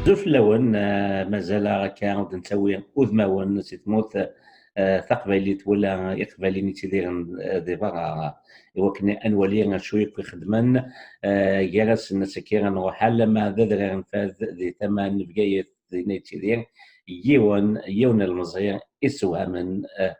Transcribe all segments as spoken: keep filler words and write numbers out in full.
Azul fell-awen, eh, mazal-aɣ akka ur d-nettawi udmawen si tmurt, eh, taqbaylit wala iqbayliyen yettidiren, eh, di berra, i wakken ad nwali acu akk i xeddmen, eh, gar-asen ass-agi ad nruḥ alamma d Adrar n Fad di tama n Bgayet, dinna yettidir yiwen, yiwen n ilemẓi isewhamen, eh,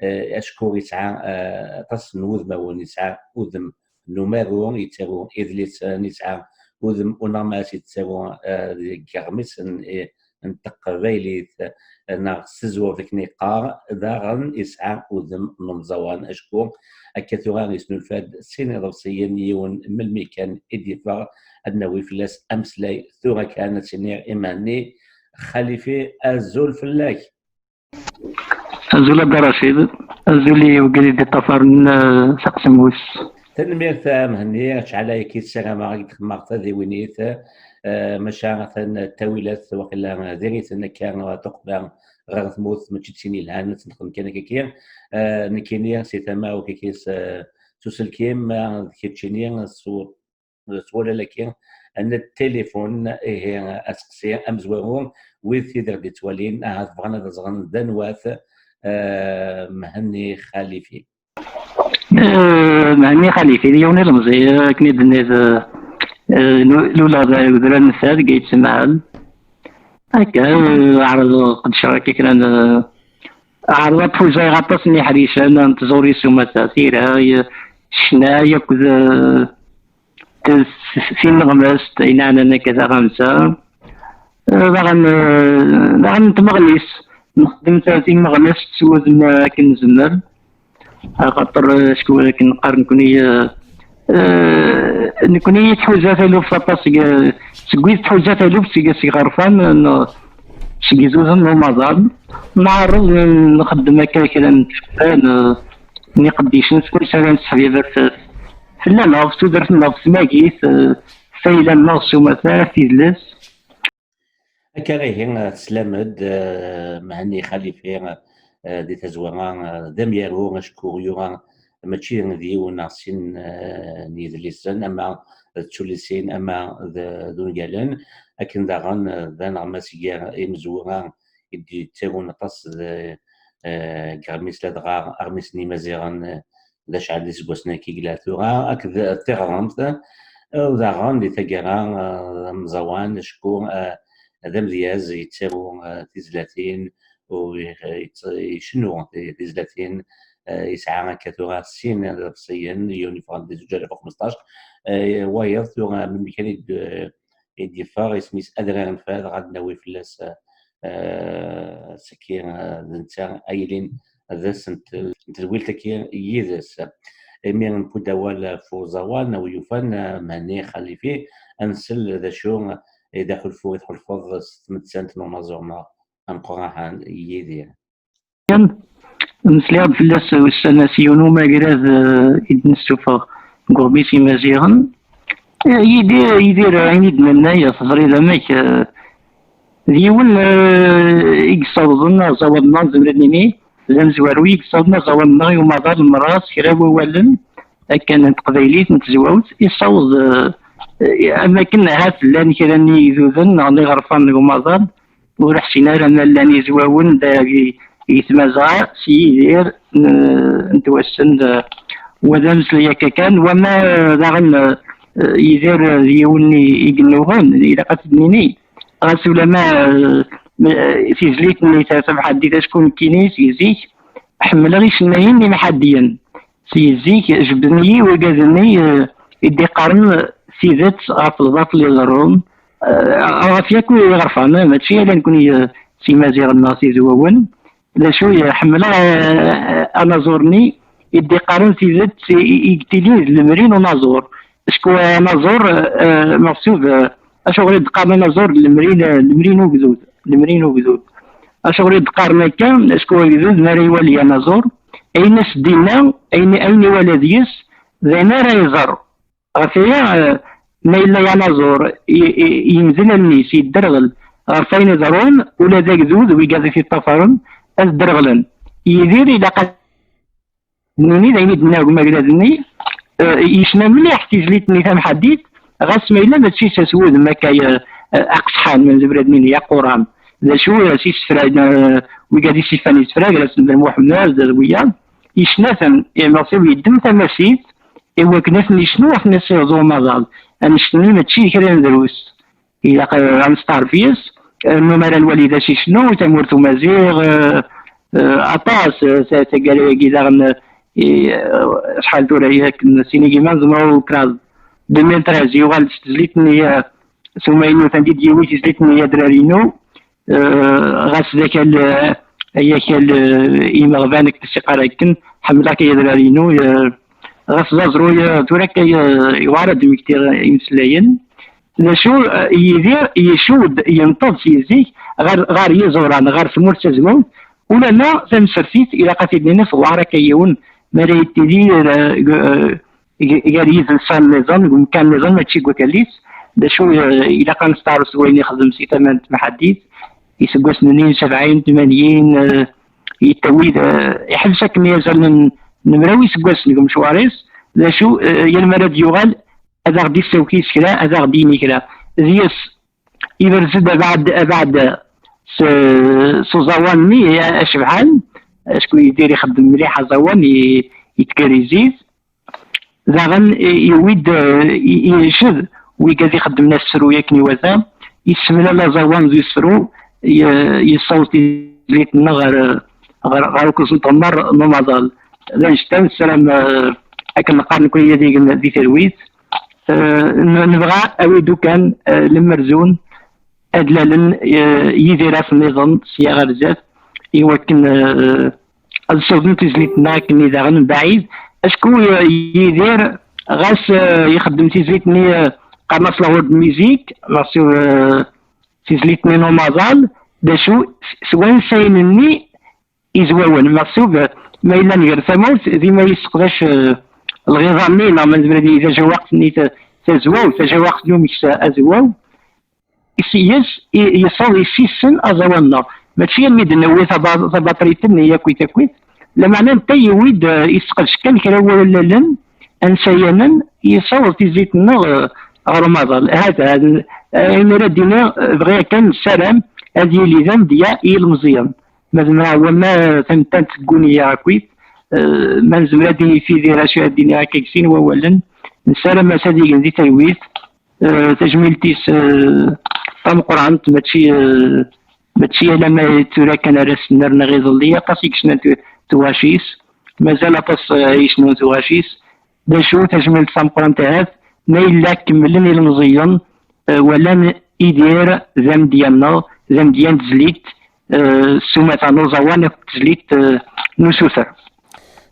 eh, acku yesɛa, eh, aṭas n wudmawen, yesɛa udem n umaru, yettaru idlisen, yesɛa udem uneɣmas, yettaru, eh, deg yiɣmisen, eh, n teqbaylit, eh, neɣ s tezwart akken yeqqar, daɣen yesɛa udem n umẓawan, acku akka tura yesnulfa-d sin iḍebsiyen, yiwen melmi kan i d-yeffeɣ, ad nawi fell-as ameslay tura kan, ad s-iniɣ i Mhenni Xalifi, azul fell-ak. Azul a Dda Racid, azul i wigad i d-iṭṭafaren, eh, taqsemmus. Tanemmirt a Mhenni, acḥal ayagi ssarameɣ ad d-xedmeɣ tadiwinit, eh, maca atan ttawilat waqila diri-ten akka tuqqda ɣer tmurt, mačči d tin yelhan, ad tt-nexdem kan akkaki. Eh, nekkini si tama ukaki s, eh, s uselkim, eh, d keččini s s walal-agi n tilifun. Ihi, aseqsi amezwaru, wid tid i ɣ-d-ittwalin, ahat bɣan ad ẓren d anwa-t, eh, Mhenni Xalifi. Eh, Mhenni Xalifi, d yiwen ilemẓi, akken i d-tenniḍ, eh, eh, nu-, luleɣ d udrar n Fad, deg Ayt Smaɛel. Akka, eh, ɛerḍeɣ, qeddceɣ akka kra n, eh, ɛerḍeɣ ad ḥuzayeɣ aṭas n yiḥricen, n tẓuri s umata, tira, y-, ccna, akked, eh, s-, s-, tineɣmast, ayen ɛnan akka taɣamsa. Eh, daɣen, eh, daɣen n tmeɣnist, nexdem ta-, timeɣnast s wudem, eh, akken nezmer. Axaṭer, eh, acku akken neqqar nekni, eh, eh, nekni i tḥuza taluft aṭas seg, seg wid tḥuza taluft seg, seg iɣerfan, eh, neɣ seg iduren n umaḍal. Neɛreḍ n-, nxeddem akka kra n tfekka n, eh, n iqeddicen, s kullec ara nesseḥbiber f-, fell-aneɣ, f tudert-nneɣ, f tmagit, eh, f ayla-nneɣ, s umata, f yidles. Akka ihi, teslam-d, eh, Mhenni Xalifi, eh, di tazwara, eh, d amyaru, acku yura mačči d yiwen neɣ sin, eh, n yidlisen, ama d tullisin, ama d, d ungalen. Akken daɣen, eh, d aneɣmas gar imezwura i d-yettarun aṭas d, eh, deg Ɣermis ladɣa, Ɣermis n Yimaziɣen, eh, d acɛal d iseggasen akka i yella tura, akked tiɣremt, eh, u daɣen di taggara, eh, d amẓawan, acku, eh, d amedyaz, yettaru, eh, tizlatin, u ye-, yett-, icennu ti-, tizlatin, eh, yesɛa akka tura sin iḍebsiyen, yiwen yeffeɣ di zuǧ alaf u xmesṭac, eh, wayeḍ tura melmi kan i d-, i d-yeffeɣ, isem-is Adrar n Fad, ɣad nawi fell-as, eh, saki, eh, d netta ay yilin d ass n t-, n tedwilt-agi yid-s. Imi newwi-d awal ɣef uẓawan, a wi yufan, eh, Mhenni Xalifi, ad nsel d acu i d axulfu i tḥulfeḍ s tmettant n unaẓur-nneɣ ameqqran Yidir. Kan, mesliɣ-d fell-as ussan-a s yiwen umagrad, eh, i d-nessufeɣ deg uɣmis imaziɣen. Eh, Yidir, Yidir, ayen i d-nenna, eh, teẓriḍ amek, eh, d yiwen, eh, i yessawḍen aẓawan-nneɣ, nezmer ad nini, d amezwaru i yessawḍen aẓawan-nneɣ i umaḍal n merra s kra n wawalen, akken n teqbaylit, n tezwawt, yessaweḍ, eh, eh, am akken ahat llan kra n yigduden neɣ n iɣerfan deg umaḍal, ur ḥsin ara ma llan yizwawen da i, i Tmazɣa s Yidir n, n twassen d, wa d ameslay akka kan, wama, eh, daɣen, eh, Yidir, eh, d yiwen i, i yennuɣen, ilaq ad t-id-nini. Ɣas ulama, eh, eh, tizlit-nni ta-, tamḥaddit acku nekkini si zik ḥemmleɣ icennayen imḥaddiyen. Si zik jebden-iyi wigad-nni, eh, i d-iqqaren tidet ɣef lbaṭel iḍerrun, eh, ɣef yakk iɣerfan, mačči ala nekni, eh, s Imaziɣen neɣ s Izwawen. D acu, eh, ḥemmleɣ, eh, anaẓur-nni i d-iqqaren tidet i, i, i yettilin d lemri n unaẓur. Acku anaẓur, eh, meḥsub, eh, acuɣer i d-qqaren anaẓur d lemri n, lemri n ugdud, lemri n ugdud. Acuɣer i d-qqaren akka? Acku agdud mi ara iwali anaẓur, ayen as-d-inna, ayen, ayen iwala deg-s, d ayen ara iẓer. Ɣef waya, eh, ma yella yanaẓur i, i, yemdel allen-is, yedderɣel ɣef wayen iḍerrun, ula d agdud, wigad i t-iṭṭafaren, ad dderɣlen. Yidir ilaq ad nini d ayen i d-nenna deg umagrad-nni, eh, yecna mliḥ tizlit-nni tamḥaddit, ɣas ma yella mačči s, s wudem akka, eh, eh, aqesḥan, ma nezmer ad nini aquran. D acu, eh, s isefra, eh, wigad i s-ifan isefra, gar-asen d Lmuḥemmed, d wiyaḍ, yecna-ten, imeɣṣib yeddem tamasit, i wakken ad ten-yecnu, ad ten-yessiweḍ umaḍal. Annect-nni mačči d kra n drus. Ilaq, eh, ad nesteɛref yes, eh, nnumara lwali d as-icnu, tamurt umaziɣ, eh, eh, aṭas, eh, ta-, taggara-agi daɣen, eh, i, eh, acḥal tura yak n sin igiman, zemreɣ ur kraḍ, deux mille treize, yuɣal s tezlit-nni, eh, s umaynut anda i d-yiwi tezlit-nni adrar-inu, eh, ɣas d akal, eh, ay akal, eh, imeɣban akked as-iqqar akken, ḥemmleɣ-k ay adrar-inu, eh, ɣas d aẓru, eh, tura akka, eh, yewɛer ad d-mmektiɣ imeslayen, d acu, eh, Yidir yecud, yenṭeḍ si zik ɣer, ɣer yiẓuran, ɣer tmurt tazwawt, ulama tamsertit, ilaq ad t-id-nini, tewɛer akka yiwen, mi ara yettidir, eh, g-, eh, g-, gar yidelsan nniḍen, deg umkan nniḍen, mačči deg wakal-is. D acu, eh, ilaq ad nesteɛref s wayen yexdem si tama n temḥaddit, iseggasen-nni n sebɛin, tmanyin, eh, yettawi-d, eh, iḥbes akken i azal n, n mraw iseggasen deg umecwar-is. D acu, eh, yal mi ara d-yuɣal, ad aɣ-d-issawek s kra, ad aɣ-d-yini kra. D yes, iberz-d abeɛd, abeɛd s, s uẓawan-nni acebḥan, acku Yidir ixeddem mliḥ aẓawan, i, yettgariziz. Daɣen, i, yewwi-d, eh, i, i, iced wigad ixeddmen asefru akken iwata, yessemlal aẓawan d usefru, ye-, yessaweḍ tizlit-nneɣ ɣer, ɣer, ɣer ukuẓ n tɣemmar n umaḍal. D anect-a nessaram, eh, akken neqqar nekk ad igen di talwit. Eh, n-, nebɣa awi-d ukan, eh, lemerzun ad lalen, eh, yidiras nniḍen sya ɣer zdat, i wakken, eh, ad ssiwḍen tizlit-nneɣ akken i daɣen mbaɛid. Acku, eh, Yidir, ɣas, eh, ixeddem tizlit-nni, eh, qqaren-as la world music, neɣ s, eh, tizlit-nni n umaḍal, d acu, s, s wansayen-nni izwawen, meḥsub ma yella nger tamawt, dima yesseqdac, eh, lɣiḍa-nni, neɣ ma nezmer ad nini tajawaqt-nni ta-, tazwawt, tajawaqt n umeksa azwaw. Is-, yes, i-, yessaweḍ yessissen aẓawan-nneɣ. Mačči almi d-newwi taba-, tabaṭrit-nni yakk i takkit, lameɛna netta yewwi-d, eh, yesseqdec kan kra n wallalen, ansayanen, yessaweḍ tizlit-nneɣ, eh, ɣer umaḍal. Hada, eh, imir ad d-iniɣ, eh, bɣiɣ kan nessaram ad yili d amedya i yilmeẓyen. Ma zemreɣ wama tamettant tegguni-yaɣ akkit, eh, ma nezmer ad d-nini Yidir acu ad d-iniɣ akka deg sin wawalen, nessaram-as ad igen di talwit, eh, tajmilt-is, eh, tameqqrant, mačči, eh, mačči alamma tura kan ara s-nerr neɣ iḍelli, aṭas i yecnan tu-, tuɣac-is, mazal aṭas, eh, i yecnun tuɣac-is. D acu tajmilt tameqqrant ahat, ma yella kemmlen ilmeẓyen, eh, walan Yidir d amedya-nneɣ, d amedya n tezlit, eh, s umata n uẓawan akked tezlit, eh, n usuter.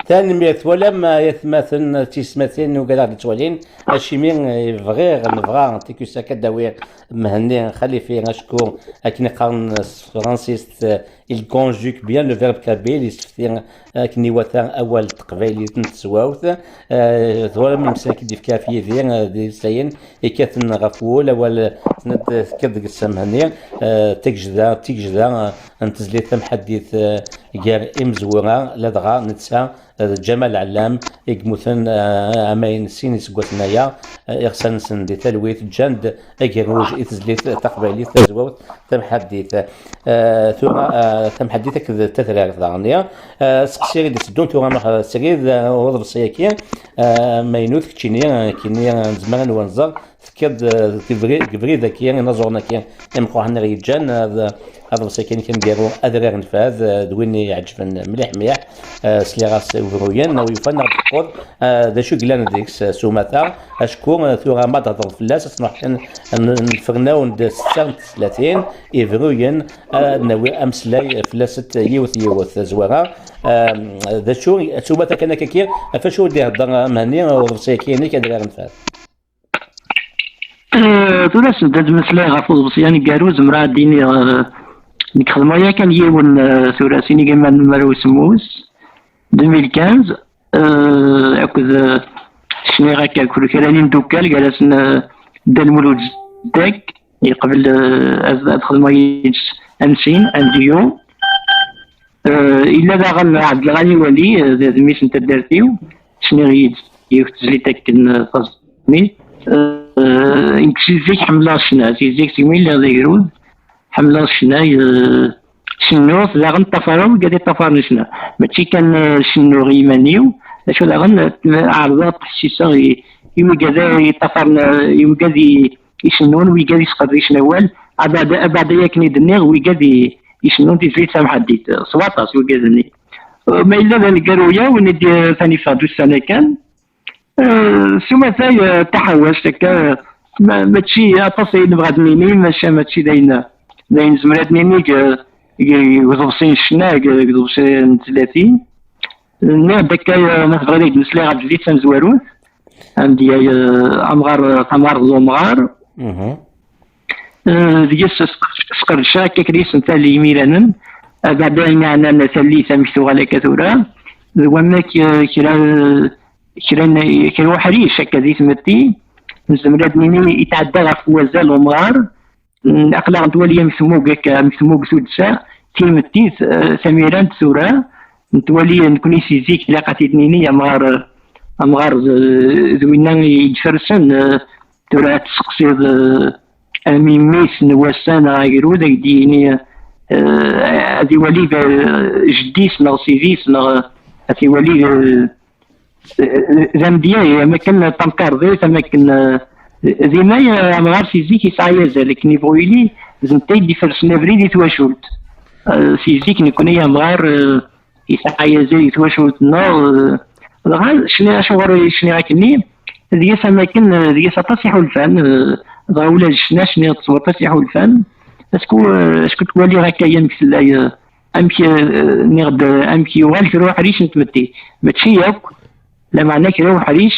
Tanemmirt. Twalam, eh, ay atmaten d tiyesmatin, ugadeɣ d-ttwalin, acimi, eh, bɣiɣ, nebɣa, tikwisa akka d-awi Mhenni Xalifi, acku akken i qqaren s tefransist, eh, il conjugue bien le verbe kabyle, yessefti, eh, akken iwata awal n teqbaylit n teswawt. Eh, twalam imeslayen i d-yefka ɣef Yidir, eh, d imeslayen yekkaten ɣef wul, awal, eh, tenna-d tekkiḍ deg-s a Mhenni, eh, tagejda, tigejda, eh, n tezlit tamḥaddit, eh, gar imezwura, ladɣa netta d Ǧamal Ɛellam i yemmuten, eh, amayeg n sin iseggasen aya, eh, iɣsan-nsen di talwit ǧǧan-d agerruj i tezlit taqbaylit tazwawt tamḥaddit. Eh, tura, eh, tamḥaddit akked tatrart daɣen. Eh, seqsi i d-itteddun tura, nruḥ srid, eh, uḍebsi-agi, eh, amaynut, keččini, eh, kini, eh, nezmer ad nwenzeɣ, tekkiḍ, eh, deg ubri-, deg ubrid-agi, inaẓuren-agi imeqqranen i ɣ-yeǧǧan, eh, d-, aḍebsi-agi-inek aneggaru Adrar n Fad, eh, d win iɛeǧben mliḥ mliḥ, eh, sliɣ-as i ubruyen, neɣ yufan neɣ d-teqqur, eh, d acu i yellan deg-s, eh, s umata, acku, eh, tura ma d-hedreḍ fell-as, ad s-nruḥ kan n-, nfernaw-d setta n teslatin, ibruyen, ad nawi ameslay fell-asent yiwet yiwet, tazwara, eh, d acu, s umata kan akka-agi, ɣef acu i d-ihedder, eh, Mhenni, uḍebsi-agi-inek Adrar n Fad? Eh, tura send ad meslayeɣ ɣef uḍebsi aneggaru, zemreɣ ad d-iniɣ, eh, nekk xedmeɣ yakan yiwen, eh, tura sin igiman mraw semmus, deux mille quinze, eh, akked, eh, cniɣ akka akked kra n imdukkal, gar-asen, eh, Dda Lmulud Zeddak, yeqbel, eh, ad, ad xedmeɣ yid-s un sin, un duo. Eh, yella daɣen Ɛebdelɣani Wali, eh, d, d mmi-s n taddart-iw, cniɣ yid-s yiwet tezlit akken, eh, taẓmi. Eh, nekk si zik ḥemmleɣ ccna, si zik segmi lliɣ d agrud, ḥemmleɣ ccna, eh, cennuɣ, daɣen ṭṭafareɣ wigad i ṭṭafaren ccna. Mačči kan, eh, cennuɣ i yiman-iw, d acu daɣen, eh, ɛerḍeɣ ad ttḥessiseɣ i, i wigad i ṭṭafaren, eh, i wigad i, icennun, wigad i sqerdicen awal, abeɛda, abeɛda akken i d-nniɣ, wigad i, icennun tizlit tamḥaddit, eh, s waṭas wigad-nni. Eh, ma yella d aneggaru-ya, win i d-, eh, tan iffeɣ-d ussan-a kan, Eh, s umata, eh, taḥawact akka, ma-, mačči aṭas ay nebɣa ad nini, maca mačči d ayen, d ayen nezmer ad nini deg, deg, deg uḍebsi n ccna, deg, deg uḍebsi n tlatin. Nniɣ-d akka, eh, ma tebɣiḍ ad d-meslayeɣ ɣef tezlit tamezwarut, anda, eh, amɣar, tamɣart d umɣar. Eh, deg-s sqerdec-, sqerdceɣ akka kra isental yimiranen, eh, baɛda ayen ɛnan tallit amek tuɣal akka tura, d wamek, eh, kra, kra n, kra uḥric akka di tmetti, nezmer ad nini yetɛedda ɣef wazal umɣar, mm, aql-aɣ netwali amek temmug akka, amek temmug tuddsa, timetti, eh, tamirant tura, netwali nekni si zik ilaq ad t-id-nini amɣar, amɣar d, d winna i d-fersen, eh, tura ad tseqsiḍ, eh, am mmi-s n wass-a neɣ agrud, ad k-d-yini, eh, ad iwali, eh, jeddi-s neɣ sidi-s neɣ ad iwali, eh, eh, d amedya, am akken tamkarḍit, am akken, eh, dima, eh, amɣar si zik yesɛa azal, akken yebɣu yili, d netta i d-ifersen abrid i twacult. Eh, si zik nekni amɣar, eh, yesɛa azal i twacult-nneɣ, eh, dɣa cniɣ acuɣer i cniɣ akkenni, deg-s am akken, eh, deg-s aṭas iḥulfan, eh, dɣa ula d ccna cniɣ-tt s waṭas iḥulfan, acku, eh, acku ttwaliɣ akka amek tella, eh, amek, eh, nniɣ-d, eh, amek yuɣal kra uḥric n tmetti, mačči yakk, lameɛna kra uḥric,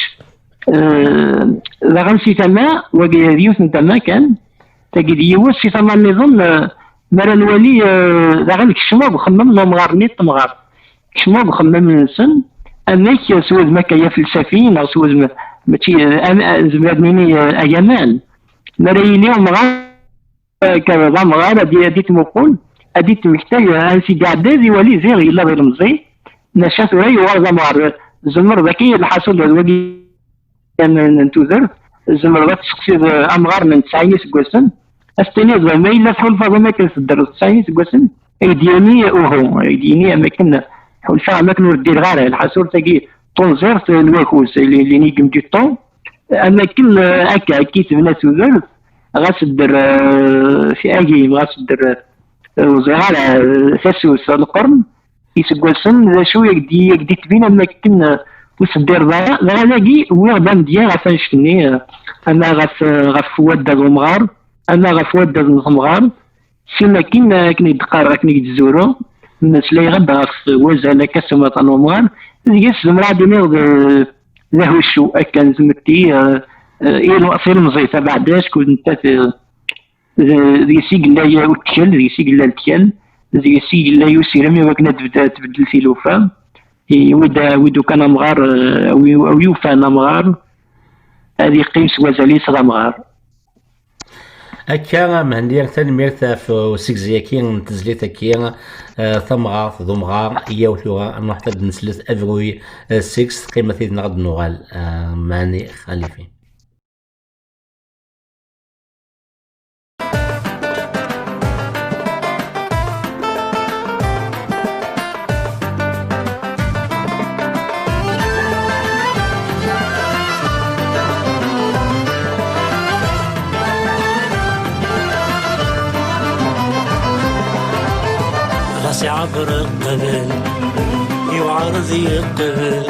eh, daɣen si tama, wagi d yiwet n tama kan, tagi d yiwet, si tama nniḍen, eh, mi ara nwali, eh, daɣen kecmeɣ deg uxemmem n umɣar-nni d temɣart. Kecmeɣ deg uxemmem-nsen, amek, eh, s wudem akka afelsafi, neɣ s wudem, mačči, eh, am-, eh, nezmer ad nini, eh, agaman. Mi ara yili umɣar, eh, akka d amɣar, ad d-, ad d-ittmuqul, ad d-ittmektay, eh, ansi d-iɛedda, ad iwali ziɣ yella d ilemẓi, maca tura yuɣal d amɣar. Tzemreḍ akka, lḥaṣul d wagi n, n tudert, tzemreḍ ad tesseqsiḍ, eh, amɣar n tesɛin iseggasen, ad s-tiniḍ ma yella tḥulfaḍ am akken teddreḍ tesɛin iseggasen, ad k-d-yini uhu, ad k-d-yini am akken ḥulfaɣ am akken ur ddireɣ ara, lḥaṣul tagi d tunẓirt n wakud, les, les légumes du temps, am akken, eh, akka, akka i tebna tudert, ɣas dder, eh, fi agim, ɣas dder, eh, ur ẓriɣ ara, eh, tasut, lqern, iseggasen, d acu i ak-d-, i ak-d-ittbin am akken, eh, ur teddireḍ ara, dɣa dagi wwiɣ-d amedya ɣef annect-nni, eh, ama ɣef, eh, ɣef waddad n umɣar, ama ɣef waddad n temɣart, sin akin, eh, akken i d-qqareɣ, akken i d-zzureɣ, mmeslayeɣ-d ɣef wazal akka s umata n umɣar, deg-s zemreɣ ad iniɣ d, d ahuccu akka n tmetti, eh, eh, ilu-, tilemẓit abeɛda, acku d nettat, eh, d-, deg-s i yella uttkel, deg-s i yella lettkal, deg-s i yella usirem i wakken ad tbed-, ad tbeddel tilufa. I wi d-, wi d-ukan amɣar, eh, wi, wi yufan amɣar, ad yeqqim s wazal-is d amɣar. Akka, a Mhenni, tanemmirt ɣef usegzi-agi n tezlit-agi, eh, tamɣart d umɣar. Yyaw tura, nruḥ ad d-nslet abruy, eh, seg-s, teqqim ad t-id-neɣ ad d-nuɣal, eh, Mhenni Xalifi. Ɣas iɛebber qbel, iwɛer ad yeqbel,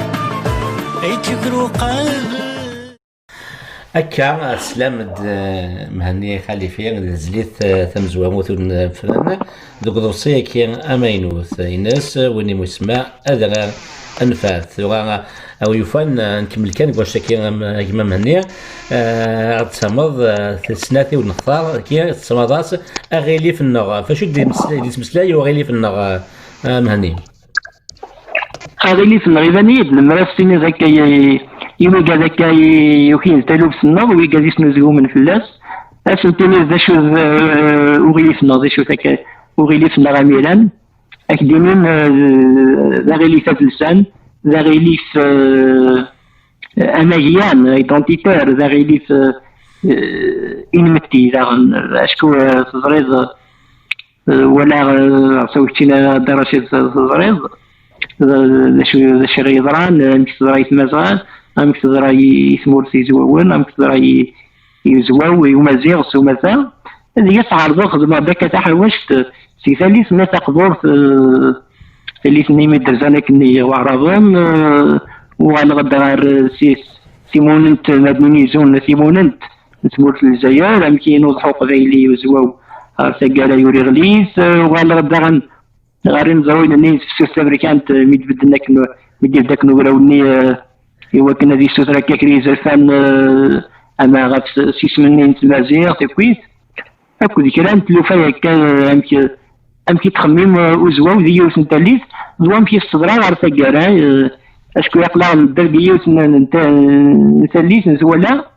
ay tt-ikru qbel. Akka, teslam-d, eh, Mhenni Xalifi, d tezlit, eh, tamezwarut ur nefren, deg uḍebsi-agi amaynut ines, win imu isemma Adrar Anfat. Tura, eh, a wi yufan, eh, nkemmel kan deg wacu-agi, am-, a gma Mhenni, eh, ad d-tameḍ, eh, snat i wen-nextar, agi, tessamaḍ-as aɣilif-nneɣ. Ɣef wacu i d-yettmeslay, d-yettmeslay uɣilif-nneɣ, eh, a Mhenni? Aɣilif-nneɣ iban-iyi-d, lemmer ad s-tiniḍ akka i, i wigad akka i yukin d taluft-nneɣ, wigad i snuzgumen fell-as, ad sen-tiniḍ d acu d, eh, uɣilif-nneɣ, d acu-t akka uɣilif-nneɣ amiran, ad k-d-inin, eh, d aɣilif adelsan, d aɣilif, eh, eh, amagyan, identitaire, d aɣilif, eh, eh, inmetti daɣen. Acku, eh, teẓriḍ, eh, wala, eh, ɣef keččini a Dda Racid, teẓriḍ, d, d acu, d acu i yeḍran, amek teḍra i Tmazɣa, amek teḍra i, i tmurt Izwawen, amek teḍra i, i Izwaw, i Umaziɣ s umata. Ad iyi-tɛerḍeḍ xedmeɣ-d akka taḥawact seg tallit-nni taqburt, eh, tallit-nni mi d-rzan akken i Waɛraben, eh, uɣaleɣ-d ɣer, eh, si, timunent, ma d-nini zun timunent n tmurt n Lezzayer, amek i nuḍeḥ uqbayli uzwaw ɣer taggara yuriɣ lis, eh, uɣaleɣ-d daɣen ɣer imeẓrawen-nni n tefsut taberkant, eh, mi d-bedden akken, mi d-yebda akken ugraw-nni, eh, i wakken ad yessuter akka kra yizerfan, eh, ama ɣef s-, s yisem-nni n tmaziɣt akkit, akked kra n tlufa yakka, eh, amek, amek i ttxemmim, eh, uzwaw di yiwet n tallit, d wamek i s-teḍra ɣer taggara, eh, acku aql-aɣ nedder di yiwet n, n ta-, n tallit, netwala,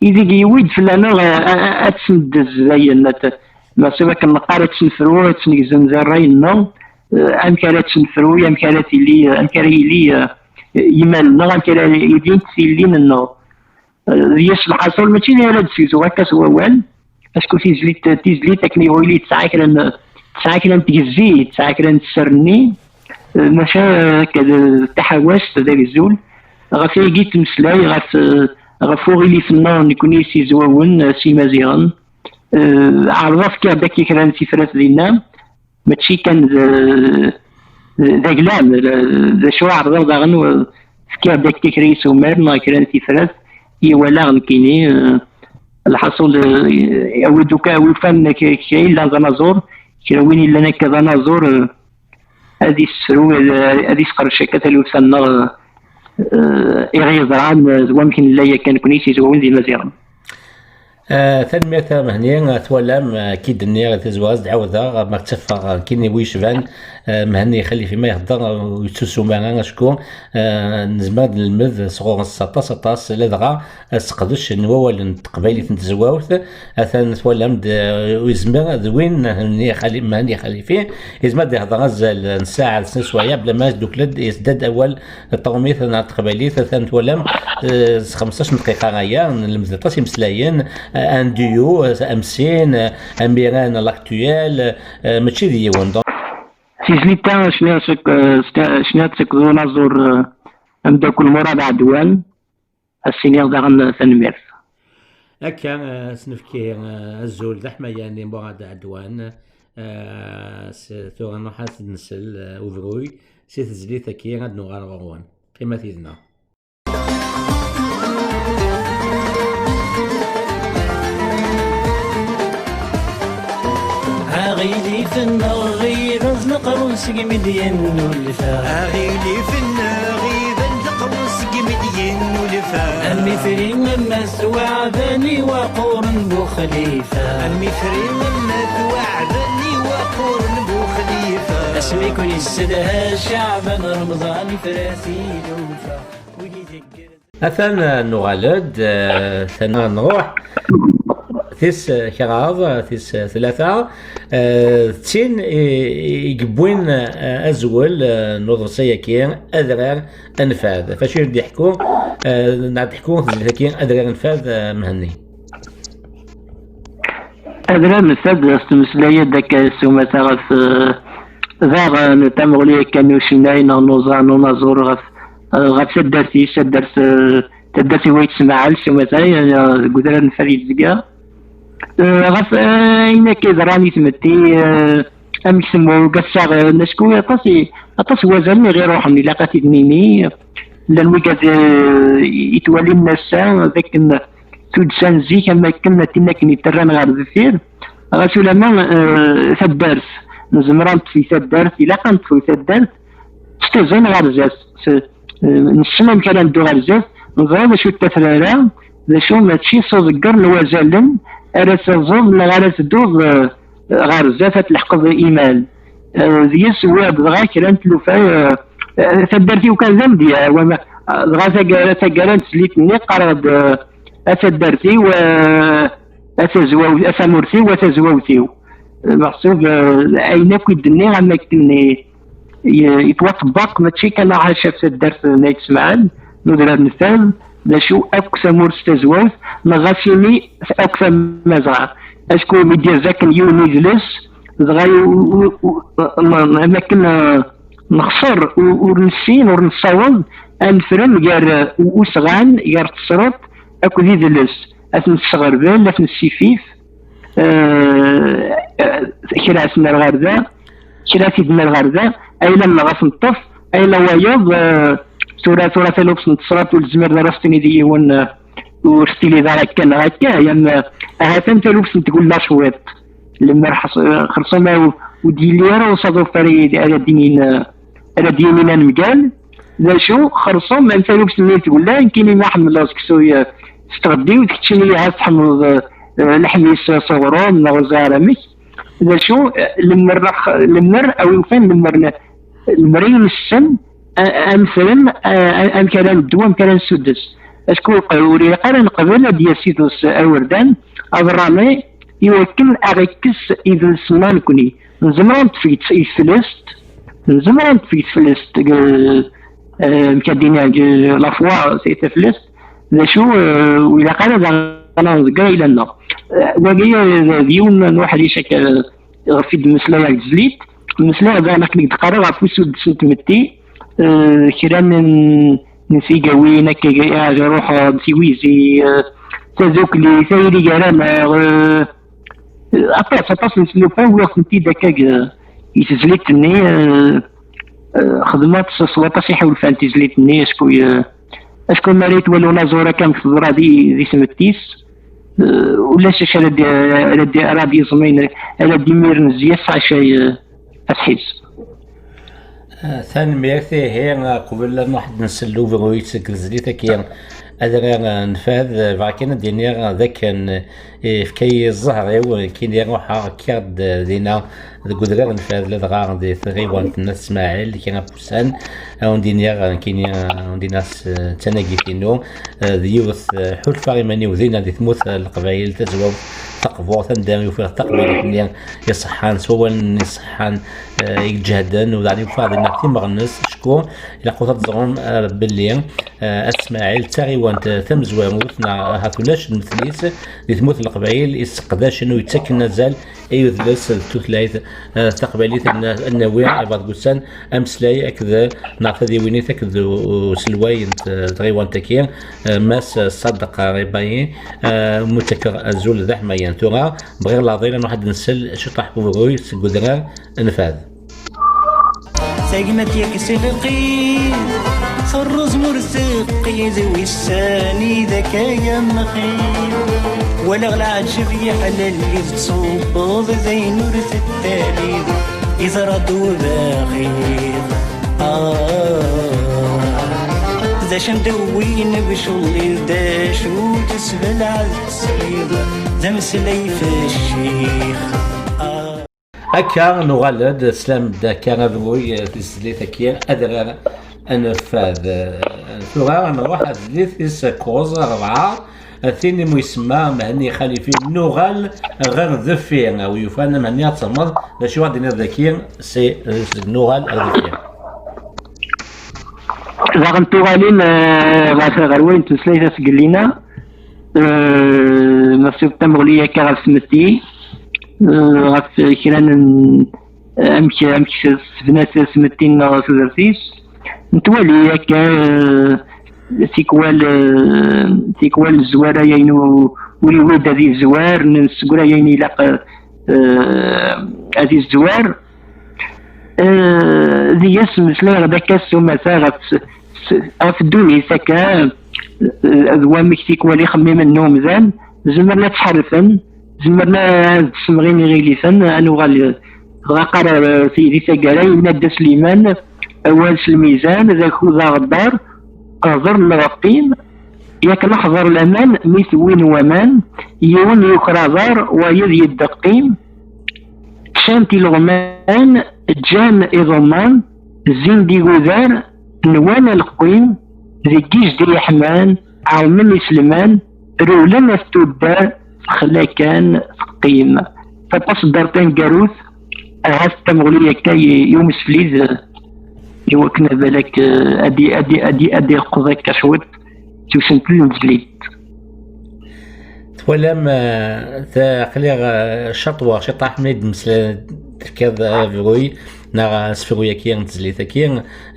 ideg yewwi-d fell-aneɣ, eh, a-, a-, ad tt-neddez dayen, ad t-, meɛṣib akken neqqar ad tt-nefru, ad tt-negzem d ṛṛay-nneɣ, eh, amek ara tt-nefru, amek ara tili, eh, amek ara yili, eh, yimal-nneɣ, amek ara ilint tillin-nneɣ. Eh, d yes lḥaṣul, mačči d ara d-segzuɣ akka s wawal, acku tizlit, tizlit akken iɣil tesɛa kra n, tesɛa kra n tgezzi, tesɛa kra n tserni, eh, maca, eh, akka d, d taḥawact, d agzul. Ɣef ayagi i ttmeslay, ɣef, eh, ɣef uɣilif-nneɣ nekni s Izwawen, eh, s Imaziɣen. Eh, ɛerḍeɣ fkiɣ-d akka kra n tifrat dinna, mačči kan d, d aglam, d, d acu ɛerḍeɣ daɣen, eh, fkiɣ-d akka kra n yisumar neɣ kra n tifrat i walaɣ nekkini, eh, lḥaṣul, eh, awi-d uka, awi ufan k-, kra yellan d anaẓur, kra win yellan akka d anaẓur, eh, ad isefru, ad, ad isqerdec akka taluft-nneɣ, eh, iɣ yeḍran, eh, d wamek nella yakkan nekni s Izwawen d Imaziɣen. Ah, tanemmirt a Mhenni, ah, twalam, ah, ki d-nniɣ i tazwara ad d-ɛawdeɣ, ah, ma ttafeɣ, ah, kini wi yecban, ah, Mhenni Xalifi ma ihedder, ah, ur yettusum ara, acku, ah, nezmer ad nelmed sɣur-s aṭas, aṭas, ladɣa, ah, seqdec n wawalen n teqbaylit n tezwawt, atan twalam-d, ah, ur yezmir d win, ah, Mhenni Xali-, Mhenni Xalifi, yezmer ad ihder azal n ssaɛa d snat swayeɛ, bla ma yesdukel-d, yesdad awal Ṭawmit neɣ teqbaylit, atan twalam, eh, s xemsac n dqiqa aya, nlemmed aṭas imeslayen, eh, un duo, eh, am sin, eh, amiran, l'actuel, eh, mačči d yiwen. Donc, tizlit-a, cniɣ-tt ak-, eh, cniɣ-tt akked unaẓur, eh, ameddakel Murad Ɛedwan, ad s-iniɣ daɣen tanemmirt. Akka, eh, s-nefki, eh, azul d aḥmayan i Murad Ɛedwan. Eh, s-, tura nruḥ ad nsel, eh, ubruy si tezlit-agi ad nuɣal ɣur-wen. Qqimet yid-neɣ. Aɣilif-nneɣ ɣiben d leqrun segmi d-yennulfa. Aɣilif-nneɣ ɣiben d leqrun segmi d-yennulfa. Am ifri am at waɛdan i waqquren bu xlifa. Am ifri am at waɛdan i waqquren bu xlifa. Asmi kun-yessedha Caɛban Remḍan ifra tilufa. Wigi deg Atan, eh, nuɣal-d, eh, atan nruḥ. Tis, eh, kraḍ, eh, tis, eh, tlata, eh, d tin i, i yewwin, eh, azwel, eh, n uḍebsi-agi, Adrar Anfad. Ɣef acu i d-iḥekku, eh, neɣ d-iḥekku tezlit-agi, Adrar Anfad, eh, Mhenni? Adrar Anfad, ɣef tmeslay-id akka s umata ɣef, eh, daɣen tamuɣli akka n ucinay neɣ n uẓar n unaẓur ɣef, eh, ɣef taddart-is, taddart, eh, taddart i Wayt Smaɛel s umata, eh, deg Udrar Anfad i d-tezga. Eh, ɣef, eh, ayen akka yeḍran i tmetti, eh, amek temmug, ass-a, eh, acku aṭas i, aṭas n wazalen i ɣ-iruḥen, ilaq ad t-id-nini. Llan wigad, eh, i twalin ass-a, d akken tuddsa n zik, am akken, tin akken i tterran ɣer deffir. Ɣas ulamma, eh, taddart, nezmer ad neṭṭef i taddart, ilaq ad neṭṭef i taddart, s tiẓin ɣer zdat. S-, eh, nessen amek ara neddu ɣer zdat, neẓra d acu d tafrara, d acu mačči s uḍegger n wazalen ara taẓeḍ neɣ ara tedduḍ, eh, ɣer zdat ad tleḥqeḍ imal. Eh, d yes wwiɣ-d dɣa kra n tlufa, eh, eh, taddart-iw kan d amedya, wama, eh, dɣa taggara, taggara n tezlit-nni qqareɣ-d, eh, a taddart-iw, eh, a tazwawt, a tamurt-iw, a tazwawt-iw. Eh, meḥsub, eh, ayen akk i d-nniɣ am akken i, i, yettwaṭebbaq, mačči kan ɣef taddart n Ayt Smaɛel, n Udrar Nfad, d acu akk tamurt s tazwawt, neɣ ɣas ini akk tamazɣa. Acku mi d-yerza akken yiwen idles, dɣa u- u- u- am akken eh, nexṣer, u- ur nessin, ur nessaweḍ ad nefren gar eh, usɣan, gar tesreḍt akked idles, ad t-nesseɣrbel, ad t-nessifif, eh, eh, kra ad t-nerr ɣer da, kra ad t-id-nerr ɣer da, ayla-nneɣ ad t-neṭṭef, ayla wayeḍ, eh, tura, tura taluft n tesreḍt ur tezmireḍ ara s-tiniḍ i yiwen, eh, ur tettiliḍ ara akka neɣ akka, yam, eh, ahat am taluft n tgella cwiṭ. Lemmer xerṣum ur d-yelli ara usaḍuf ara ara d-inin, eh, ara d-yinin anemgal, d acu, xerṣum am taluft-nni n tgella, nekkini ma ḥemmleɣ seksu s tɣeddiwt, keččini ahat tḥemmleḍ eh, leḥmis s uɣrum neɣ ẓer amek, d acu, eh, lemmer, lemmer a wi ufan lemmer, lemmer ay nessen a- a nefren a- a- amek ara neddu, amek ara nessuddes. Acku ur ilaq ara neqbel ad d-yas idles awerdan aberrani i wakken ad ɣ-ikkes idles-nneɣ nekni. Nezmer ad neṭṭef deg teflest, nezmer ad neṭṭef deg teflest, deg, eh, amek ad d-iniɣ, deg la foi, c'est taflest, d acu, eh, ur ilaq ara ad aɣ-nḍegger ayla-nneɣ. Eh, wagi, eh, d yiwen n uḥric akka, eh, ɣef i d-mmeslayeɣ deg tezlit. Mmeslayeɣ daɣen akken i d-qqareɣ ɣef usuddes n tmetti, eh, kra n, n tigawin akka, eh, ad ruḥeɣ d tiwizi, eh, tadukli, tayri gar-aneɣ, eh, Aṭas, aṭas n tlufa, wwiɣ-tent-id akka deg, i tezlit-nni, eh, eh, xedmeɣ-tt s, s waṭas iḥulfan tizlit-nni, acku, eh, acku mi ara yettwali unaẓur akka amek teḍra di, di tmetti-s, eh, ulac acu ara d-, ara d-, ara d-yeẓmin, ara d-imiren zzi-s, ḥaca, eh, asḥis. Tanemmirt. Ihi, qbel ad nruḥ ad nsel ubruy seg tezlit-agi adrar n Fad, bɣiɣ kan ad d-iniɣ d akken yefka-yi zzher-iw, nekkini ruḥeɣ kkiɣ-d dinna deg udrar n Fad, ladɣa di tɣiwant n At Smaɛil, kra n wussan, ad wen-d-iniɣ nekkini, ad wen-d-iniɣ s, d tanagit-inu, d yiwet, ḥulfaɣ iman-iw dinna di tmurt n Leqbayel, tazwawt, taqburt, anda i ufiɣ taqbaylit-nni iṣeḥḥan, s wawalen iṣeḥḥan, eh, i iǧehden, u daɣen yufa dinna timeɣnest, acku ilaq ad teẓrem, eh, belli, eh, At Smaɛil d taɣiwant, eh, tamezwarut, neɣ ahat ulac lmetl-is di tmurt n Leqbayel, yesseqdacen u yettaken azal i udles d tutlayt, eh, taqbaylit, ad n-, ad nawi, eh, baɣ deg ussan, ameslay akked, neɣ tadiwinit akked u-, uselway n t-, tɣiwant-agi, eh, Mass Sadeq Ribayi, eh, mu ttakeɣ azul d aḥmayan. Tura, bɣiɣ leɛḍil ad nruḥ ad nsel ciṭaḥ n ubruy seg udrar n Fad. Tagmat yak s lqid, terreẓ mur teqqid, wissen i d akka yamxid. Walaɣ leɛǧeb yeḥlel i tettṣubbeḍ d ayen ur tettaliḍ, iẓra-d ubaxid. Ah, d acu am-d-wwin bculiḍ, d acu tesbelɛeḍ tesliḍ, d ameslay feccix. Ah. Akka nuɣal-d, slam-d akka abruy, eh, tizlit-agi, adrar n Fad. Eh, tura nruḥ ar tezlit tis kuẓ, rebɛa, eh, tin imu isemma Mhenni Xalifi, nuɣal ɣer deffir. A wi yufan a Mhenni ad tsemmeḍ, d acu ad d-tiniḍ daki, si, eh, seg nuɣal ɣer deffir. Daɣen tuɣalin, eh, ɣer, ɣer wayen tmeslayt asgellina, eh, ma tsubt tamuɣli akka ɣef tmetti, eh, ɣef kra n, amek, amek tebna tmetti-nneɣ tudert-is, netwali akka, eh, tikwal, eh, tikwal zwaraya inu ur iwid ad izwar, nessegray ayen ilaq, eh, ad izwar. Eh, deg-s meslayeɣ-d akka s umata ɣef s-, s-, ɣef ddunit akka, eh, d wamek tikwal ixemmimen n umdan, zemren ad ttḥerrfen, zemren ad d-ssemɣin iɣiliten, ad nuɣal, dɣa qqar, eh, di taggara, yenna-d Dda Sliman, awal s lmizan, d akud aɣeddar, hḍer neɣ qqim, yak leḥḍer laman mi t-wwin waman, yiwen yuker aḍar, wayeḍ yeddeqqim, ččan-t ileɣman, ǧǧan iḍumman, zzin-d igudar, nwan aleqqim, deg yijdi yeḥman, ɛummen iselman, rewlen at tuddar, texla kan teqqim. Tapaṣeddart taneggarut, ahat tamuɣli akka i, i umesflid, eh, i wakken ad balak, eh, ad i-, ad i-, ad i-, ad ileqqeḍ akka cwiṭ. s usentel n tezlit. Twalam, eh, ta-, aql-i, eh, caṭwa, ciṭaḥ mi d-msla-, tefkiḍ abruy neɣ asefru-yaki n tezlit-agi,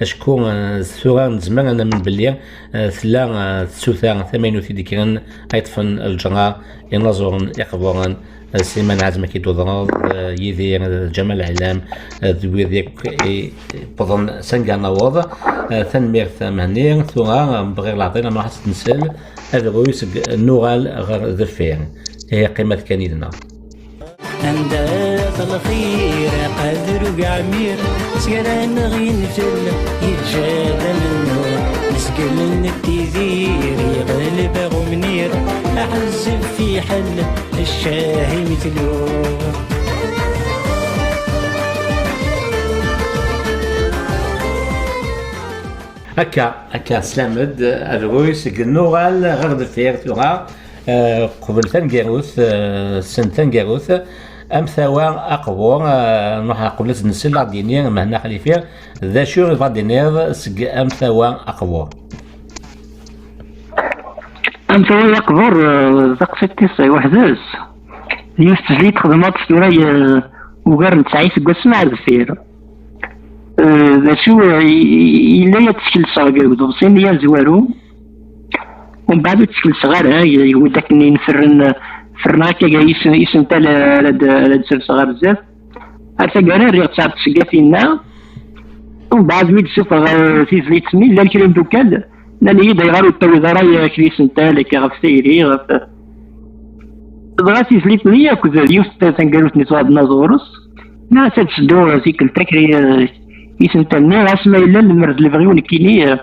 acku, eh, tura nezmer ad namen belli, eh, tella, eh, tsuta tamaynut i d-ikkren, ay ṭṭfen lǧerra inaẓuren iqburen, eh, Sliman Ɛazem, ad k-id-uḍreḍ, eh, Yidir, eh, Ǧamal Ɛlam, eh, d wid akk i, i wwḍen s anga naweḍ. Eh, tanemmirt a Mhenni. Tura, eh, bɣiɣ leɛḍil ad nruḥ ad s-d-nsel abruy seg Nuɣal ɣer deffir. Ihi qqimet kan yid-neɣ. Anda-t lxir, qader ugeɛmir, sgar-aneɣ yenfel, yeǧǧa-d amennuɣ, nezgel nettidir, yeɣleb aɣumnir, aḥezzeb fiḥel, ccah imi tluɣ. Akka, akka, teslam-d, abruy seg Nuɣal ɣer deffir tura, eh, qbel taneggarut, eh, send taneggarut, amtawa aqbur, eh, nruḥ qbel ad nsel ad d-yini Mhenni Xalifi, d acu i tebɣa d-tiniḍ seg amtawa aqbur? Amtawa aqbur, eh, taqsiṭ-is weḥd-s, yiwet tezlit xedmeɣ-tt tura, eh, ugar n tesɛa iseggasen ar deffir. Eh, d acu, eh, i-, i-, yella ad tt-skelseɣ deg uḍebsi-nni azwaru. Umbeɛd ur tt-skelseɣ ara, y-, yiwet akken i nferren, ferren akka gar yis-, isental ara d-, ara d-serseɣ ɣer zdat. Ar taggara rriɣ-tt ɣer tseggayt-inna. Umbeɛd mi d-ssufɣeɣ, eh, tizlit-nni, llan kra n imeddukal, nnan-iyi-d ayɣer ur d-tawiḍ ara yak d isental akka ɣef tayri, ɣef, dɣa tizlit-nni akked yiwet taneggarut-nni ttwaɛden ɣur-s, nniɣ-as ad teddu tikkelt akka, eh, isental-nni, ɣas ma yella lemmer d lebɣi-w nekkini, eh,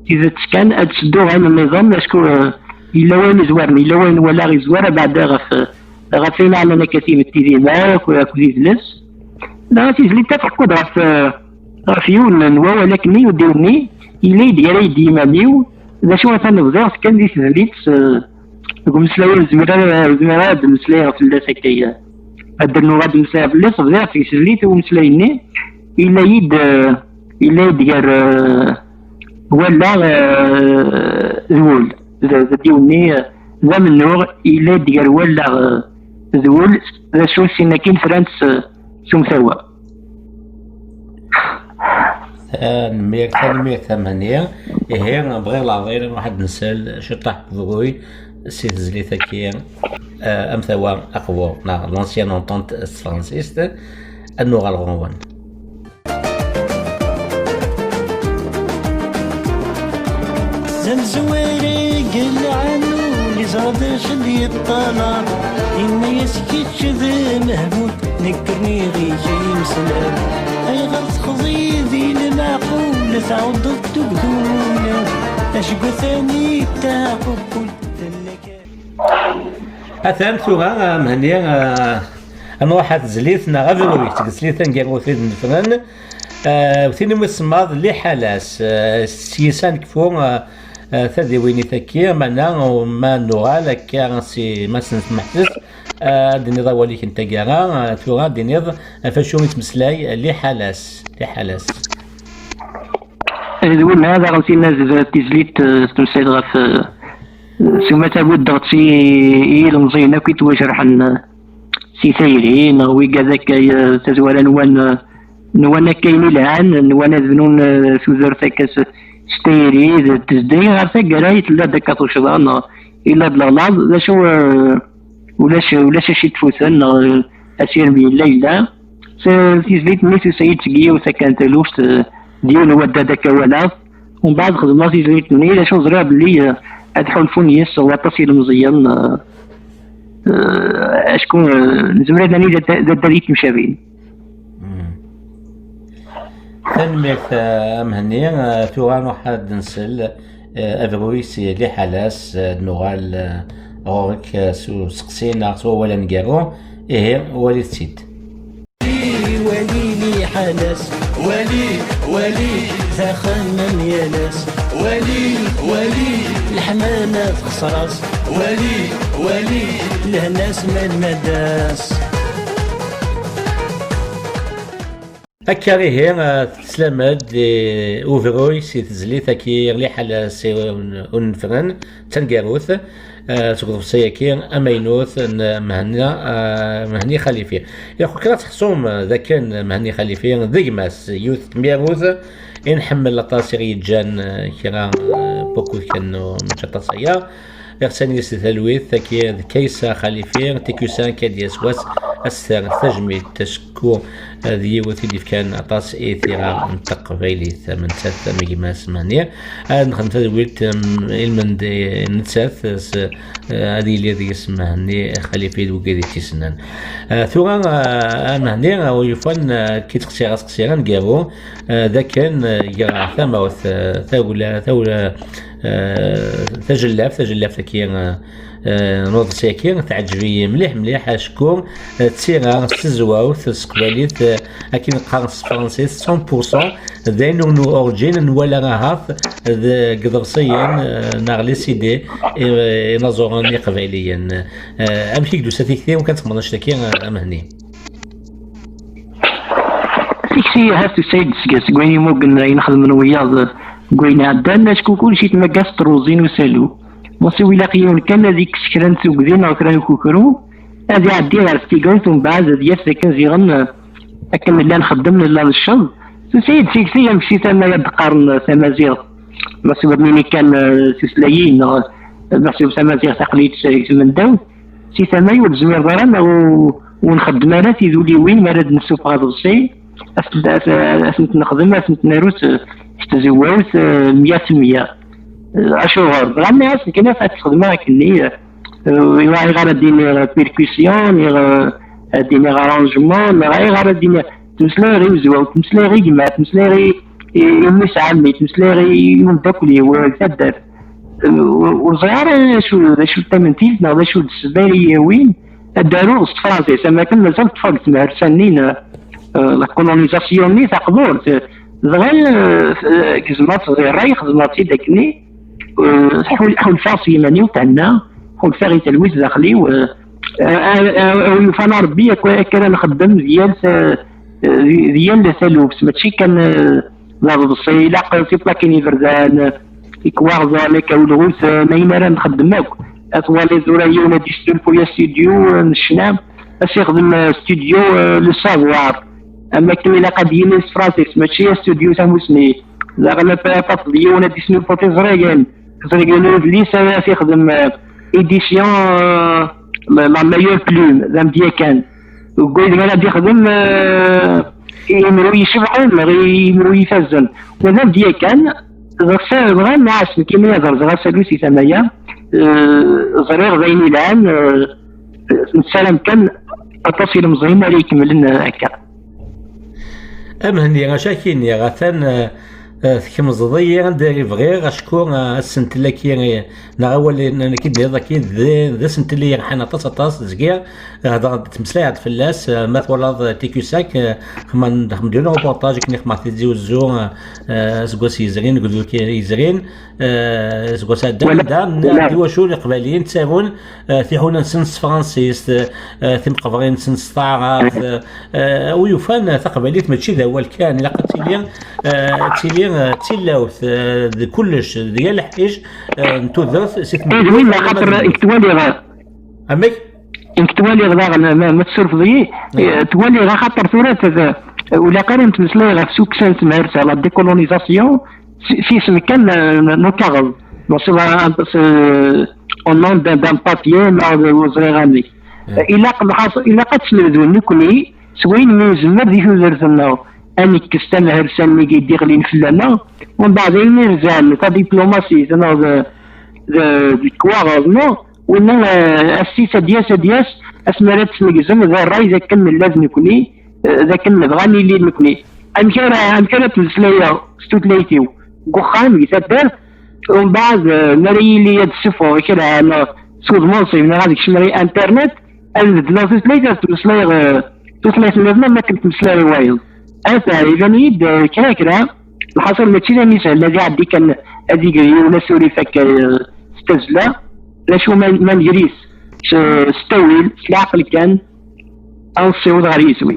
tidet kan, ad teddu ɣer nniḍen, acku, eh, yella wayen izwaren, yella wayen walaɣ izwar, abeɛda ɣef, eh, ɣef ayen ɛnan akka timetti dinna, ak-, akked idles. Dɣa tizlit-a teḥku-d ɣef, eh, ɣef yiwen n wawal akken i udiwni, yella yedgar-iyi-d yiman-iw, d acu atan bdiɣ-t kan di tezlit, eh, deg umeslay ur zmireɣ ara, ur zmireɣ ara ad mmeslayeɣ fell-as akka, eh, ad d-rnuɣ ad mmeslayeɣ fell-as, bdiɣ-t deg tezlit i umeslay-nni, yella-yi-d, eh, yella-yi-d gar, eh, wallaɣ, eh, d wul. D, d adiwenni, eh, d amennuɣ, yella-d gar wallaɣ, eh, d wul, d acu sin akin fran s, s umtawa. Tanemmirt, tanemmirt a Mhenni. Ihi, bɣiɣ leɛḍil ad nruḥ ad nsel ciṭṭaḥ n ubruy si tezlit-agi, eh, amtawa aqbur, neɣ l'ancienne entente s tefransist, ad nuɣal ɣur-wen. D amezwar i yelɛan ul, iẓra d acu d-yeṭṭalaḍ. Yenna-yas: "Kečč d amehbul, nekk rniɣ-ik ay imeslal. Ayɣer texḍiḍ i lmeɛqul, tɛuddeḍ tugdul? Aceggat-ani taɛqubult tella kan." Atan tura, a Mhenni, eh, ad nruḥ ar tezlit neɣ abruy seg teslit taneggarut i d-nefren. Eh, tin umi tsemmaḍ Liḥala-s, eh, s yis-s ad nekfu, eh, eh, tadiwinit-agi, meɛna ma nuɣal akka si Mass Meḥsub, eh, ad d-tiniḍ awal-ik n taggara, eh, tura ad d-tiniḍ ɣef wacu i tettmeslay Liḥala-s, Liḥala-s. D winna daɣen tin ad tizlit, eh, tettmeslay ɣef, eh, s umata buddeɣ-tt i, i yilemẓiyen akk i ttwajerḥen, eh, si tayri, neɣ wigad akka, eh, tazwara nwan, eh, nwan akka ayen ilhan, nwan ad bnun, eh, tudert akka s, s tayri, d tezdeg ɣer taggara i tella-d akka tuccḍa, neɣ illa-d leɣlaḍ, d acu, eh, ulac, ulac acu i tfuten, neɣ, eh, asirem yella, yella. S-, tizlit-nni tusa-yi-d seg yiwet akka n taluft, eh, d yiwen n waddad akka walaɣ. Umbeɛd xedmeɣ tizlit-nni, d acu ẓriɣ belli, eh, ad ḥulfun yes waṭas ilemẓiyen, eh, eh, acku, eh, nezmer ad nani d addad, d addad i temcabin. Mm. Tanemmirt, eh, a Mhenni. Eh, tura nruḥ ad nsel, eh, abruy si Liḥala-s, eh, ad nuɣal, eh, ɣur-k, eh, s useqsi neɣ s wawal aneggaru. Ihi, walit-tt-id. Wali Liḥala-s, wali, wali, d axxam am yal ass. Wali, wali, leḥmala texṣer-as. Wali, wali, lehna-s ma lmada-s. Akka ihi, eh, teslam-d i ubruy si tezlit-agi liḥala si un-, unefren d taneggarut, eh, seg uḍebsi-agi amaynut n Mhenni, eh, Mhenni Xalifi. Ilaq kan ad teḥṣum, eh, d akken Mhenni Xalifi d gma-s, yiwet n tmirut i nḥemmel aṭas, i ɣ-yeǧǧan, eh, kra, eh, n wakud kan, eh, mačči aṭas aya. Iɣsan-is di talwit, tagi d Kaysa Xalifi, T Q cinq, ad d-yas wass, ad s-terr tajmilt, acku, eh, d yiwet i d-yefkan aṭas i tira n teqbaylit, am nettat am gma-s Mhenni. Ad nexdem tadwilt, em, ilmend, eh, nettat, s, eh, ad yili deg-s Mhenni Xalifi d wigad i tt-issnen. Eh, tura, eh, a Mhenni, eh, ur yufan, eh, ki ttqesiɣ aseqsi aneggaru, eh, d akken, eh, gar tamawt, eh, tawla, tawla, eh, tajellabt, tajellabt-agi, eh, eh, n uḍebsi-agi, teɛǧeb-iyi mliḥ, mliḥ, acku, eh, d tira s tezwawt, s teqbaylit, eh, akken qqaren s tefransist, cent pour cent, d ayen ur origine nwala ahat deg iḍebsiyen, eh, neɣ les C D, eh, inaẓuren iqbayliyen. Eh, amek i k-d-tusa tikti, amek ad txedmeḍ annect-agi, eh, a Mhenni? Tikti ahat tusa-d seg, seg wayen imugen ayen xedmen wiyaḍ deg wayen iɛeddan, acku kullec yettmagga s truẓi n usalu. Meṣi, ilaq yiwen kan ad ikkes kra n tugdi neɣ kra n ukukru, ad iɛeddi ɣer tigawt, umbeɛd ad yaf dakken ziɣen, eh, akken nella nxeddem, nella necceḍ. Tusa-d tikti amek si tama ad d-qqaren tamaziɣt, meṣi, ad nini kan, eh, tutlayin, neɣ meṣi tamaziɣt aql-itt deg tmendawt. Si tama ur tezmireḍ ara, neɣ ur, ur nxeddem ara tiduliwin mi ara d-nessufeɣ aḍebsi, ad tent-, ad, ad tent-nexdem, ad tent-naru s, s tzewwut, eh, mya s mya. Eh, acuɣer? Dɣa nniɣ-asen kan ad tt-xedmeɣ akkenni, eh, eh, ayɣer ad d-iniɣ percussion, neɣ, eh, ad d-iniɣ arrangement, neɣ ayɣer ad d-iniɣ, ttmeslayeɣ i wezwaw, ttmeslayeɣ i gma, ttmeslayeɣ i, i, i mmi-s ɛemmi, ttmeslayeɣ i, i umeddakel-iw, eh, deg taddart. Ur, ur ẓriɣ ara d acu, d acu d tamentilt neɣ d acu d ssebba ara yi-yawin ad d-aruɣ s tefransist, am akken mazal ṭṭfeɣ deg tmehrusa-nni n, eh, la colonisation-nni taqburt. Dɣa, eh, gezmeɣ-tt di ṛṛay, xedmeɣ-tt-id akkenni, eh, ḥul-, ḥulfaɣ s yiman-iw thennaɣ, ḥulfaɣ i talwit daxel-iw, eh, eh, eh, eh, yufan a Ṛebbi, akka, akka ara nxeddem di yal ta-, eh, di, di yal taluft, mačči kan, eh, d aḍebsi, ilaq tiplakin iberdan, ikwaɣḍen, akka ulɣut, eh, n ayen ara nxeddem akk. Ad twaliḍ tura yiwen ad yesnulfu astudio, eh, n ccna, ad s-ixdem, eh, studio, eh, le savoir. Am akken ilaq ad yili s tefransist, mačči astudio tamusni. Daɣen ad, ad tafeḍ yiwen ad yesnulfu tiẓrigin, tiẓrigin n udlis, ad s-ixdem, eh, édition, eh, la, la meilleure plume, d amedya kan. Deg wayen ara d-ixdem, eh, imru icebḥen neɣ imru ifazen. Wa d amedya kan, ɣef bɣan nɛasen kima ad rẓeɣ asalu si tama-ya, eh, ẓriɣ d ayen ilɛan, eh, nessaram kan aṭas ilemẓiyen ara ikemmlen, eh, akka. A Mhenni, acu ak-iniɣ, atan, eh, eh, tkemzeḍ-iyi anda i bɣiɣ, acku, eh, asentel-agi, eh, neɣ awal n-, n-, nekk i d-nniḍ-agi, d, d asentel i yerḥan aṭas, aṭas, zgiɣ, eh, hḍeɣ-d, ttmeslayeɣ-d fell-as, eh, ma twalaḍ, eh, T Q cinq, eh, xemmen-, xemmen-d yiwen ureportaj akken i xemmeɣ Tizi Uzzu, eh, eh, aseggas yezrin, deg uduk yezrin, eh, aseggas iɛeddan, anda nniɣ-d i wacu Iqbayliyen ttarun, eh, tiḥuna-nsen s tefransist, eh, eh, timeqbrin-nsen s taɛrabt, eh, eh, wi yufan, eh, taqbaylit mačči d awal kan, ilaq ad tili, eh, ad tili, eh, d tilawt, eh, d kullec, d yal lḥiǧ, eh, n tudert, si tmeddurt. Ih, win axaṭer i k-ttwaliɣ. Amek? I k-ttwaliɣ daɣen, ma, ma tessurfeḍ-iyi, eh, ttwaliɣ axaṭer tura t-, t-, ur ilaq ara nettmeslay ɣef tukksa n tmehrt, la décolonisation, s, s isem kan, eh, n, n ukaɣeḍ. Meṣi, eh, au nom d'un, d'un papier, neɣ d, ur ẓriɣ amek. Eh, ilaq, lxaṣ-, ilaq ad teslemdem nekkni s wayen mi nezmer di tudert-nneɣ, ad nekkes tamhersa-nni i d-iɣlin fell-aneɣ, umbeɛd ayen irzan tadiplumasit neɣ d, d, d lekwaɣeḍ-nneɣ, winna, eh, assis ad d-yas, ad d-yas, asmi ara tt-negzem d ṛṛay d akken nella d nekkni, eh, d akken nebɣa ad nili d nekkni. Amek ara, amek ara ttmeslayeɣ s tutlayt-iw deg uxxam, di taddart, umbeɛd, eh, mi ara yili ad d-ssufɣeɣ kra, neɣ s udmansib, neɣ ad kecmeɣ i internet, ad beddleɣ tutlayt, ad ttmeslayeɣ, eh, tutlayt nniḍen am akken ttmeslayeɣ i wayeḍ. Ata, iban-iyi-d, eh, kra kra, lḥaṣul mačči d ayen isehlen ad iɛeddi kan ad iger yiwen asurif akka, eh, s tazzla, d acu ma, ma negri-t s, s ttawil, s leɛqel kan, ad nessiweḍ ɣer yiswi.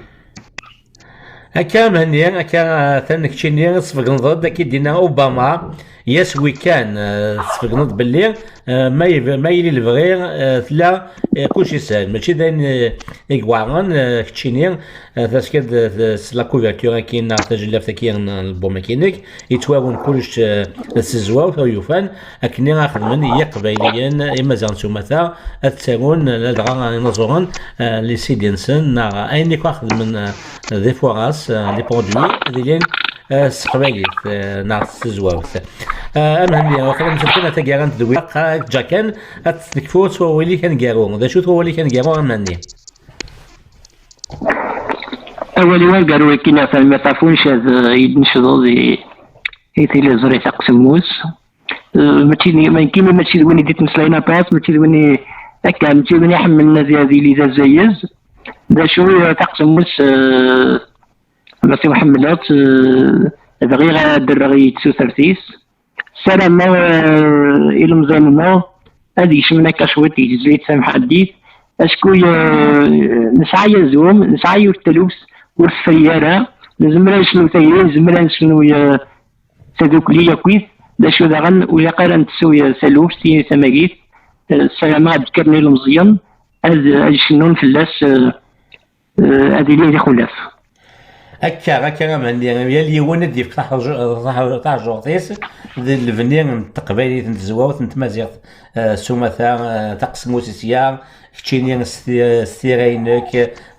Akka a Mhenni, akka atan keččini tesfegneḍ-d, akka i d-yenna Obama, yes we can, eh, tesfegneḍ-d belli, eh, ma yeb-, ma yili lebɣi, eh, tella, eh, kullec yeshel, mačči d ayen, eh, i iweɛren, eh, keččini, eh, taskad, eh, s la couverture-agi neɣ tajellabt-agi n, n album-agi-inek, yettwawen kullec, eh, s tezwawt, aw yufan, akken i xedmen Yiqbayliyen, Imaziɣen s umata, ad ttarun ladɣa inaẓuren, eh, les C D-nsen, neɣ ayen akk xedmen, eh, d ifuras, eh, les produits, ad ilin, eh, s teqbaylit, eh, neɣ s tezwawt. Eh, a Mhenni, waqila mselken a taggara n tedwilt, aqqa-k Jakan, ad tekfuḍ s wawal-ik aneggaru. D acu-t wawal-ik aneggaru, a Mhenni? Awal-iw aneggaru, akken ɣef lmiṭafun cad, eh, i d-necḍeḍ i, i tiliẓri taqsemmus. Eh, mačči d, ma nekkini mačči d win i d-ittmeslayen aṭas, mačči d win i, akka, mačči d win iḥemmlen ad, ad yili d azayez. D acu, eh, taqsemmus, eh, mačči ḥemmleɣ-tt, eh, bɣiɣ ad d-rreɣ i tsuter-is. Ssarameɣ, eh, ilemẓiyen-nneɣ ad yecmen akka cwiṭ, yegzli-tt tamḥaddit. Acku, eh, nesɛa azum, nesɛa yiwet taluft ur tefri ara. Nezmer ad necnu tayri, nezmer ad necnu, eh, tadukli akkit. D acu daɣen, ur ilaq ara ad nettessu, eh, taluft, i tamagit. Eh, ssarameɣ ad d-kkren ilemẓiyen, ad, ad cennun fell-as, eh, eh, ad ilin d ixulaf. Akka, akka a Mhenni, yal yiwen ad d-yefk taḥeṛ-, taḥeṛ-, taḥeṛṛuṛt-is di lebni n teqbaylit, n tezwawt, n tmaziɣt, eh, s umata, eh, taqesmut sya, keččini s ti-, s tira-inek,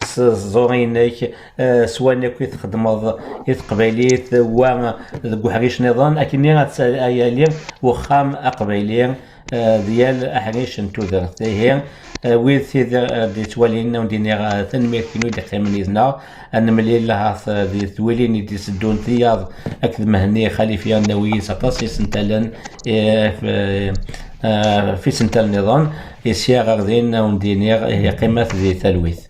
s ẓẓur-inek, eh, s wayen akk i txeddmeḍ i teqbaylit, wa deg uḥric nniḍen, akken ad tt-, ad yali wexxam aqbayli, eh, d yal aḥric n tudert. Ihi, eh, wid tid, eh, d-yettwalin, ad wen-d-iniɣ, eh, tanemmirt-inu i d-iqqimen yid-neɣ. Ad nemlil ahat, eh, di tedwilin i d-iteddun tiyaḍ akked Mhenni Xalifi, ad nawi yid-s aṭas isentalen, eh, f-, eh, f isental nniḍen. I sya ɣer din, ad wen-d-iniɣ, eh, qqimet di talwit.